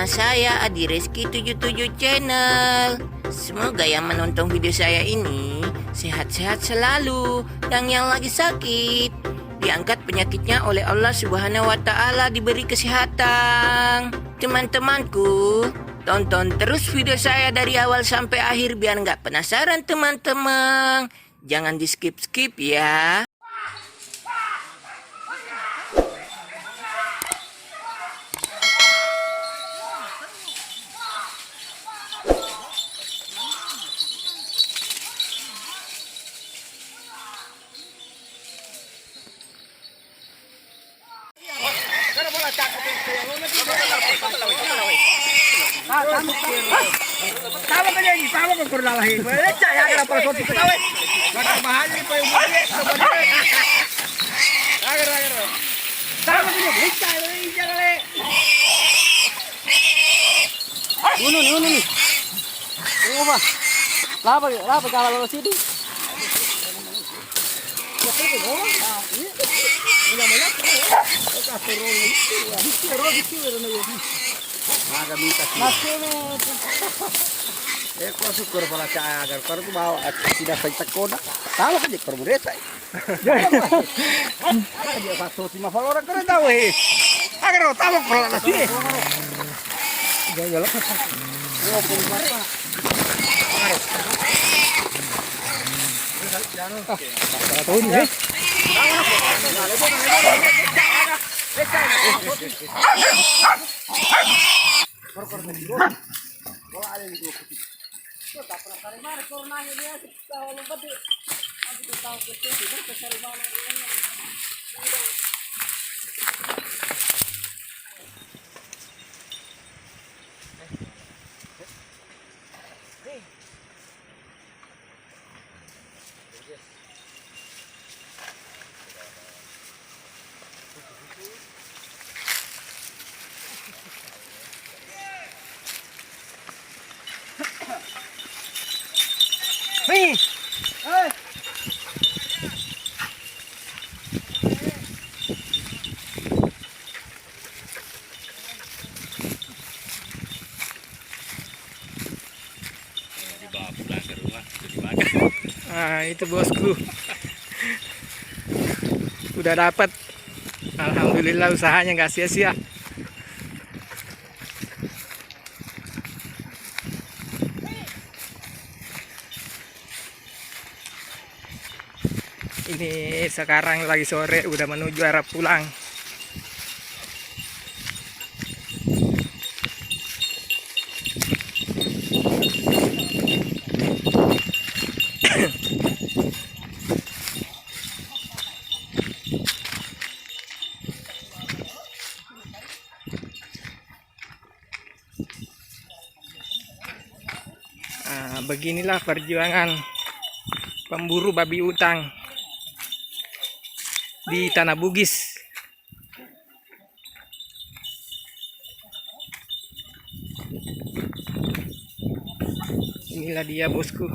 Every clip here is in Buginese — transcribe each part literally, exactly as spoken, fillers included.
Saya Adi Reski tujuh tujuh Channel. Semoga yang menonton video saya ini sehat-sehat selalu, dan yang lagi sakit diangkat penyakitnya oleh Allah Subhanahu wa Ta'ala, diberi kesehatan. Teman-temanku, tonton terus video saya dari awal sampai akhir biar nggak penasaran, teman-teman. Jangan di-skip-skip ya. Unu ni, unu ni. Unu apa? Lapa, lapa kalau lo sini? Maga mita sih. Eh, kok syukur pala cak agar kau tu bawa tidak saya tekona. Tahu kan dia korban desa. Dia satu lima puluh orang kena tahu eh. Agar tahu kalau lagi. Ya, ya, lah. Dibawa pulang ke rumah, itu dimakan. Ah, itu bosku. Udah dapat. Alhamdulillah, usahanya nggak sia-sia. Ini sekarang lagi sore, udah menuju arah pulang. Ah, beginilah perjuangan pemburu babi hutan di Tanah Bugis. Inilah dia, bosku.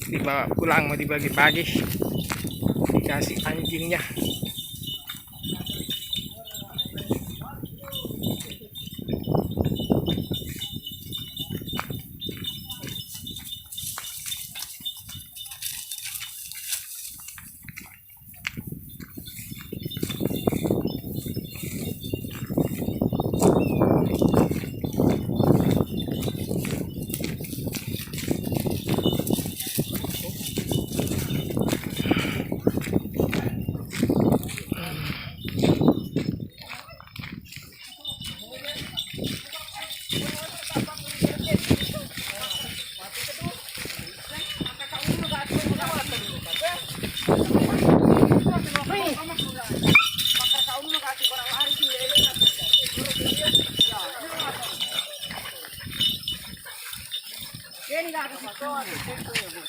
Dibawa pulang, mau dibagi-bagi, dikasih anjingnya.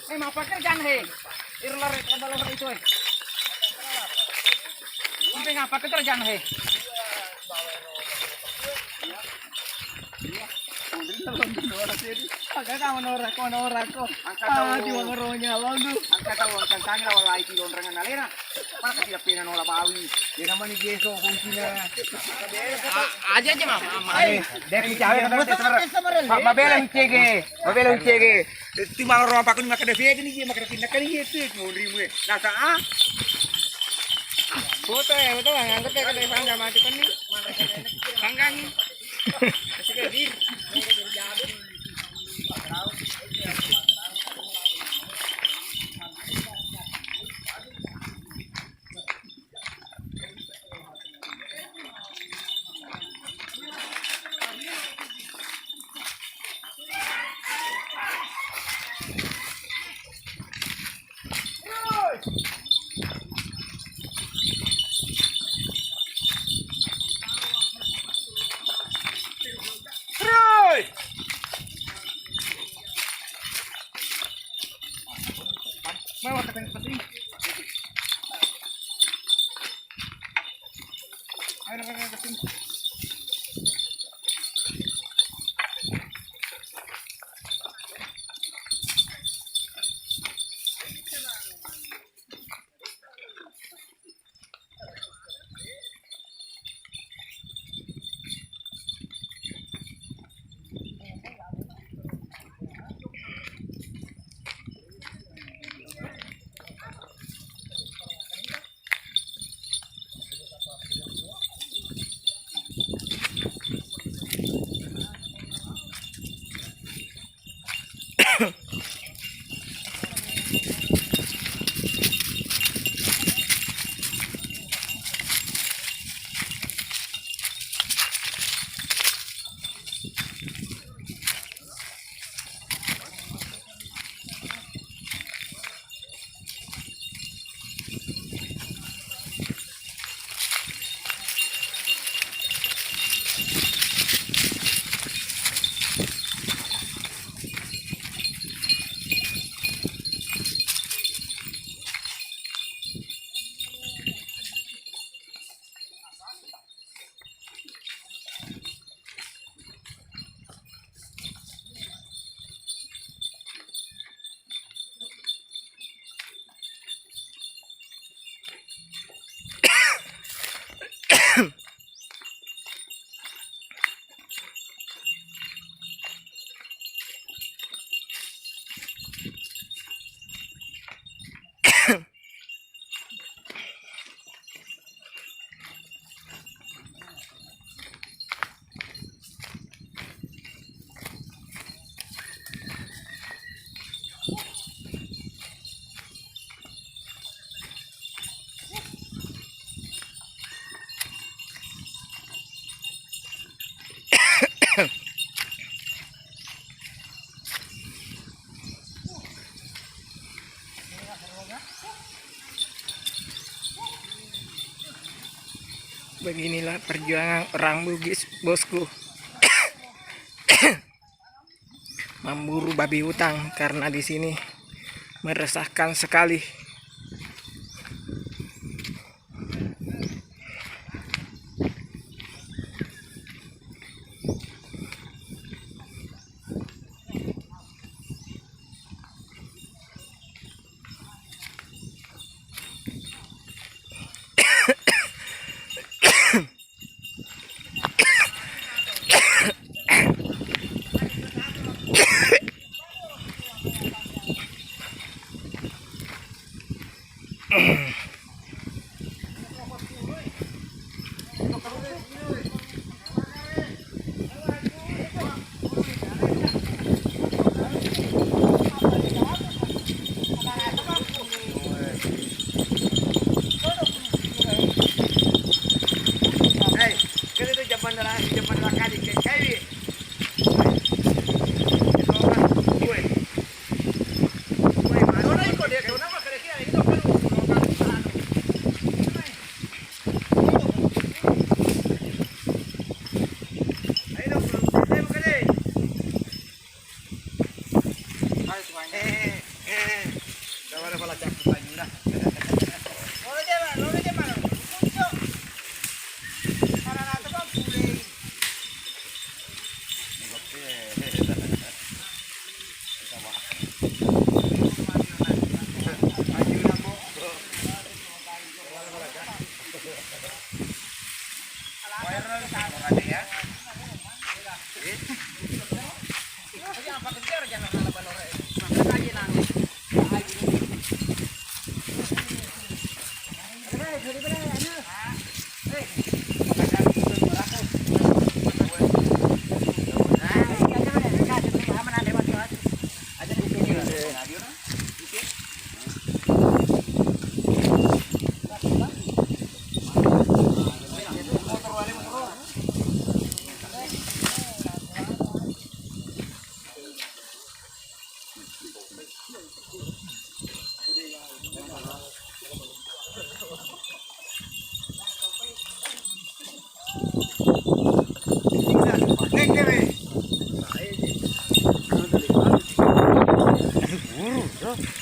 Eh, mappakerjaan he. Irlar kabalor itu he. Sampai ngapa kerjaan he? Angkat tau. Angkat tau, angkat tangi lawan lai ti lonrengan alena. Maka tidak pernah nola bawi. Dia namanya Jeso kuncinya. Aja aja mama. Dek cawe kan. Mabela mencege. Mabela mencege. Timbang orang pakun maka de fede ni, maka de tindakan ni, itu mau rimu. Nasa ah. Foto ya, foto nganggep ya kada panggang mati kan ni. Panggang ni. Sudah di. Beginilah perjuangan orang Bugis, bosku. Memburu babi hutan karena di sini meresahkan sekali.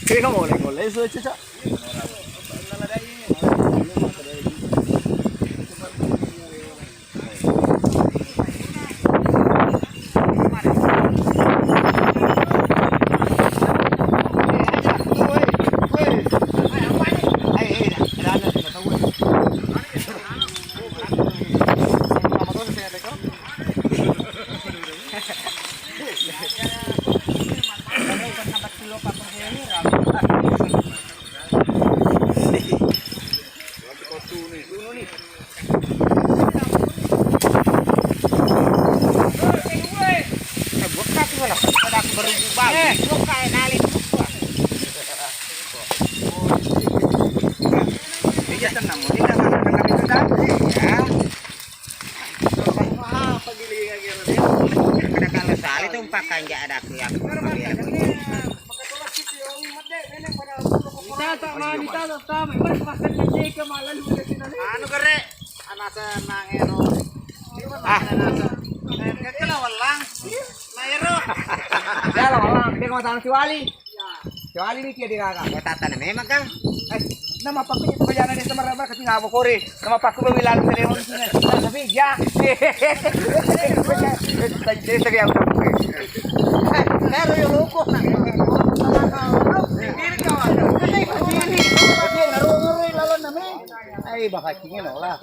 Kira kamu oleh-oleh, so, cocok. Iya, tenang, mau tidak makan itu tadi, ya. Kada kala sali tu pakanja ada aku yang. Anu kere, anasa nangero. Ah, kekela wallang. Nangero. Ya lah, wallang, dia mau tanah si wali. Kecuali ni dia diraga. Kota tanah memang, Kang. Eh, nama pakku itu pajana desa Mara-, Mara kasi ngabo kore. Nama pakku ba wilang tele mo sini. Tapi ya. Tadi, tadi, tadi aku. Eh, baru yang loko. Ini kawan. Ini, ini, ini, lalu namanya. Eh, bakal cingin lah.